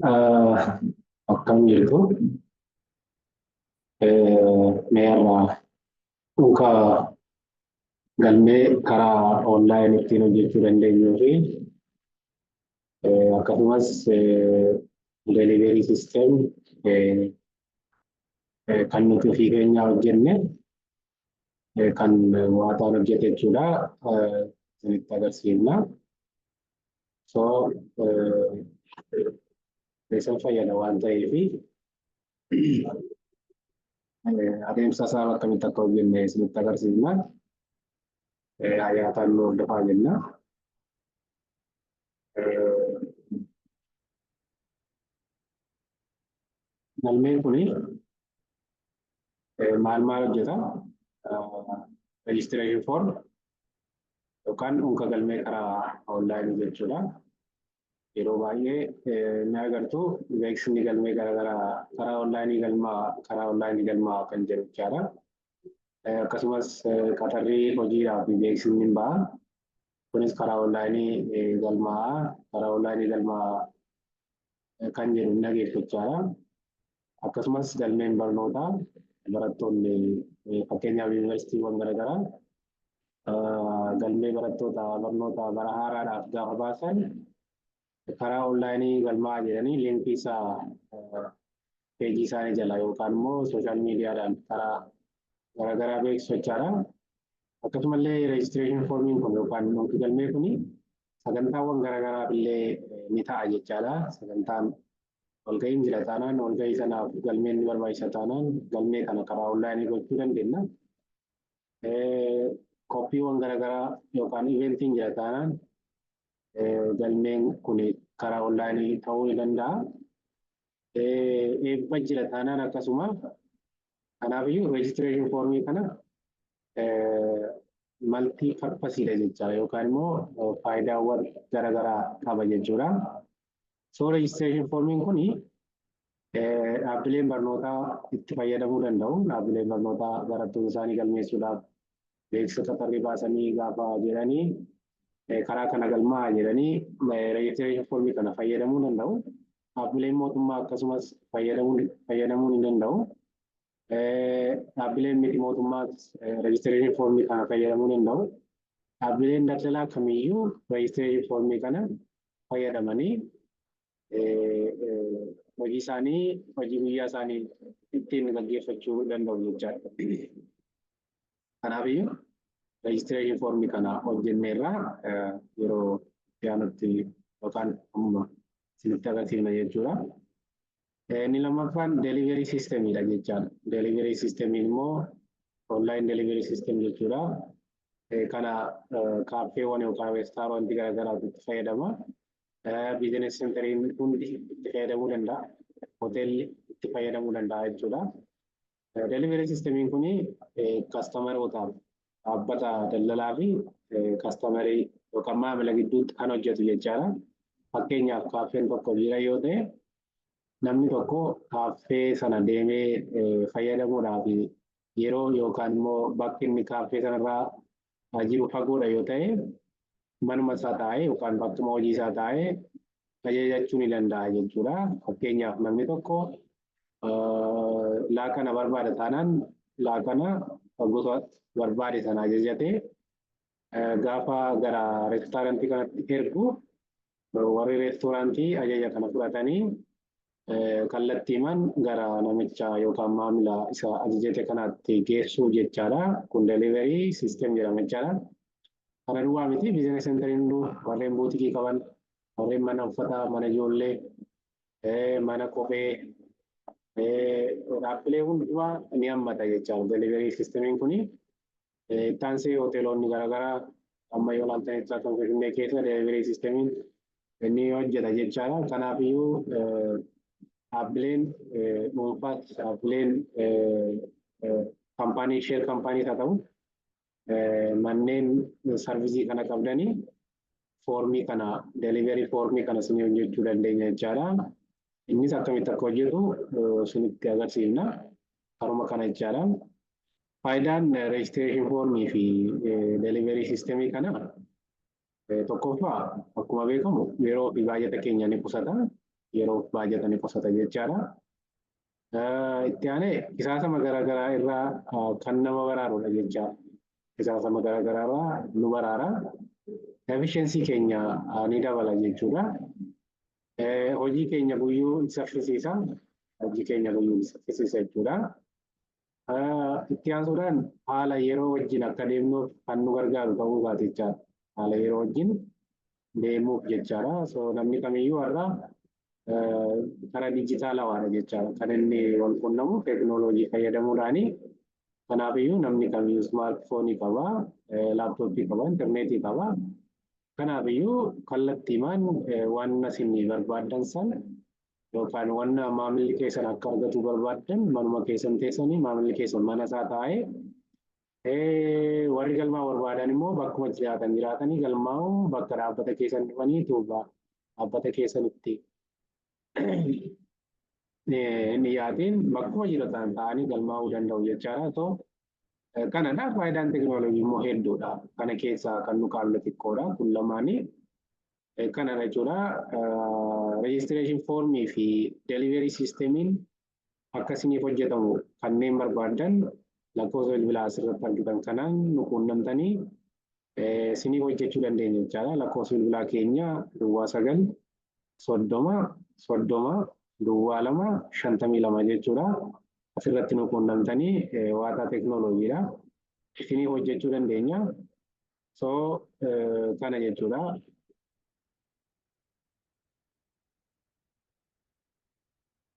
Akkam jirtu? Mee irraa unka galmee karaa online ittiin hojjechuu dandeenyuu fi akkasumas delivery system kan nuti ofii keenyaa hojjenne, kan waataan hojjete jechuudha. Isinitti agarsiifna. So isin fayyada waan ta'eef, adeemsa isaa akkamitti akka hojjenne isinitti agarsiifna. Hayyaataan nu hordofaa jenna. Galmeen kuni maal maal hojjeta? Registration form yookaan unka galmee karaa online jechuudha. Yeroo baay'ee ni agartu, beeksisni galmee garaagaraa karaa online galmaa, karaa online galmaa kan jedhu jechaadha. Akkasumas qaxarrii hojiidhaaf beeksisni ni ba'a. Kunis karaa online galmaa, karaa online galmaa kan jedhu ni dhageessu jechaadha. Akkasumas galmeen barnootaa barattoonni, fakkeenyaaf yuunivarsiitiiwwan garaagaraa, galmee barattoota barnoota bara haaraadhaaf gaafa baasan karaa online galmaa jedhanii link isaa peejii isaanii jala yookaan immoo social mediadhaan karaa garaagaraa beeksisu jechaadha. Akkasumallee registration formiin kun yookaan unki galmee kun sagantaawwan garaagaraaf illee ni ta'a jechaadha. Sagantaan walga'iin jira taanaan, walga'ii sanaaf galmeen ni barbaachisa taanaan, galmee kana karaa online gochuu dandeenya. Qophiiwwan garaagaraa yookaan eventiin jira taanaan, galmeen kun karaa online ta'uu ni danda'a. Eebba jira taanaan akkasuma. Kanaafiyyuu registration formii kana multi purposeiidha jechaadha, yookaan immoo faayidaawwan garaagaraa qaba jechuudha. So registration formiin kuni dhaabbileen barnootaa itti fayyadamuu danda'u. Dhaabbileen barnootaa barattoota isaanii galmeessuudhaaf beeksisa qaxarrii baasanii gaafa jedhanii karaa kana galmaa'aa jedhanii registration formii kana fayyadamuu danda'u. Dhaabbileen mootummaa akkasumas fayyadamuu ni danda'u. Dhaabbileen miti mootummaas registration formii kana fayyadamuu danda'u. Dhaabbileen daldalaa kamiyyuu registration formii kana fayyadamanii hojii isaanii, hojii guyyaa isaanii ittiin gaggeeffachuu danda'u jechaadha. Kanaafiyyuu registration formii kana hojjenneerraa yeroo itti aanutti yookaan amma isinitti agarsiifna jechuudha. Inni lammaffaan delivery systemidha jechaadha. Delivery systemiin immoo online delivery system jechuudha. Kana kaaffeewwan yookaan restaurantii garaagaraatu itti fayyadama. Business centeriin hundi itti fayyadamuu danda'a. Hoteelli itti fayyadamuu danda'a jechuudha. Delivery systemiin kuni customerootaaf, dhaabbata daldalaa fi customerii yookaan maamila gidduutti kan hojjetu jechaadha. Fakkeenyaaf, kaaffeen tokko jira yoo ta'e, namni tokko kaaffee sana deemee fayyadamuudhaaf yeroo yookaan immoo bakki inni kaaffee sanarraa jiru fagoodha yoo ta'e, manuma isaa taa'ee yookaan bakkuma hojii isaa taa'ee ajajachuu ni danda'a jechuudha. Fakkeenyaaf, namni tokko laaqana barbaada taanaan, laaqana gosa barbaade sana ajajatee gaafa gara restaurantii kanatti ergu, warri restaurantii ajaja kana fudhatanii kallattiimaan gara namicha yookaan maamila isa ajajate kanaatti geessuu jechaadha. Kun delivery system jedhama jechaadha. Kana duwwaa miti, business centeriin hunduu, warreen boutique qaban, warreen mana uffataa, mana ijoollee, mana kophee, dhaabbilee hundumaa ni hammata jechaadha. Delivery systemiin kuni itti aansee hoteelonni garaagaraa amma yoo ilaaltan kan Finfinnee keessa delivery systemiin inni hojjeta jechaadha. Kanaafiyyuu dhaabbileen dhuunfaas, dhaabbileen company, share companyis haa ta'u, manneen service kana qabdanii formii kana, delivery formii kana isinii hojjechuu dandeenya jechaadha. Innis akkamitti akka hojjetu isinitti agarsiifna. Karuma kana jechaadha. Faayidaan registration formii fi delivery systemii kana tokkoffaa, akkuma beekamu yeroo fi baajata keenya ni qusata. Yeroo baajata ni qusata jechaadha. Itti aanee qisaasama garaagaraa irraa kan nama baraarudha jechaadha. Qisaasama garaagaraa irraa nu baraara. Efficiency keenya ni dabala jechuudha. Hojii keenya guyyuu saffisiisa. Hojii keenya guyyuu saffisiisa jechuudha. Itti aansuudhaan haala yeroo wajjin akka deemnuuf kan nu gargaaru ta'uu isaati jechaadha. Haala yeroo wajjin deemuuf jechaadha. So namni kamiyyuu har'a karaa dijitaalawaadha jechaadha. Kan inni wal quunnamu teekinooloojii fayyadamuudhaani. Kanaafiyyuu namni kamiyyuu smartphone qaba, laptop qaba, intarneetii qaba. Kanaafiyyuu kallattiimaan waan isin barbaaddan sana yookaan wanna maamilli keessan akka argatu barbaaddan manuma keessan teessanii, maamilli keessan mana isaa taa'ee, warri galmaa barbaadan immoo bakkuma jiraatan jiraatanii galmaa'u, bakka dhaabbata keessan dhufanii tuuba dhaabbata keessanitti hin dhiyaatiin bakkuma jiraatan ta'anii galmaa'uu danda'u jechaadha. So kanadha. Faayidaan teekinooloojii immoo hedduudha. Kana keessaa kan nu kaafne xiqqoodha. Kun lamaanii kanadha jechuudha. Registration formii fi delivery systemiin akkasiniif hojjetamu kanneen barbaaddan lakkoofsa bilbilaa asirratti argitan kanaan nu quunnamtanii isiniif hojjechuu dandeenya jechaadha. Lakkoofsa bilbilaa keenya 09 30 30 02 52 jechuudha. Asirratti nu quunnamtanii waataa teekinooloojiidha. Isiniif hojjechuu dandeenya. So kana jechuudha.